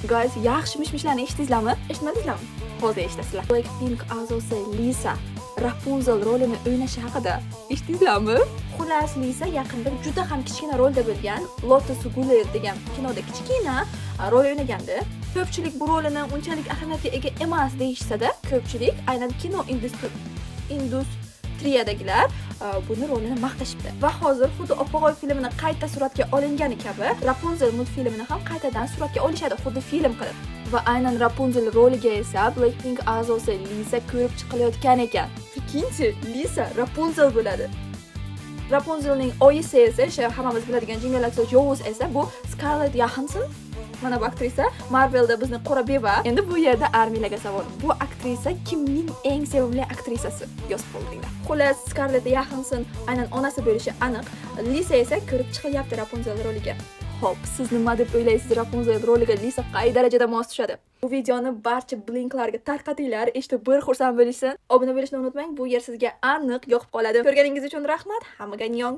Guys, yaxshi mish-mishlarni eshitdingizlarmi? Eshitmadingizlarmi? Hozir eshitasizlar. Blackpink a'zosi Lisa Rapunzel rolini o'ynashi haqida eshitdingizlarmi? Xullas, Lisa yaqinda juda ham kichkina rolda bo'lgan Lotus Guli degan kinoda kichkina rol o'ynagandi. Ko'pchilik bu rolini unchalik ahamiyatga ega emas deyishsa-da, ko'pchilik, aynan kino industriyadagilar buni rolini maqtashibdi. Va hozir xuddi Opog'oy filmini qayta suratga olingani kabi Rapunzel multfilmini ham qaytadan suratga olishadi, xuddi film qilib. Va aynan Rapunzel roliga esa Blackpink a'zosi Lisa ko'rib chiqilayotgan ekan. Прикиньте, Lisa Rapunzel bo'ladi. Rapunzelning oyisi esa, o'sha hammamiz biladigan jingalaksoch yovuz esa bu Scarlett Johansson. Mana bu aktrisa Marvelda bizni qora beva. Endi bu yerda armiyalarga savol. Bu aktrisa kimning eng sevimli aktrisasi? Yozib qoldiringlar. Xullas, Scarlett Johansson aynan onasi bo'lishi aniq. Lisa esa ko'rib chiqilyapti Rapunzel roliga. Xo'p, siz nima deb o'ylaysiz, Rapunzel roliga Lisa qay darajada mos tushadi? Bu videoni barcha blinklarga tarqatinglar, eshitib bir xursand bo'lishsin. Obuna bo'lishni unutmang, bu yer sizga aniq yoqib qoladi. Ko'rganingiz uchun rahmat. Hammaga annyeong.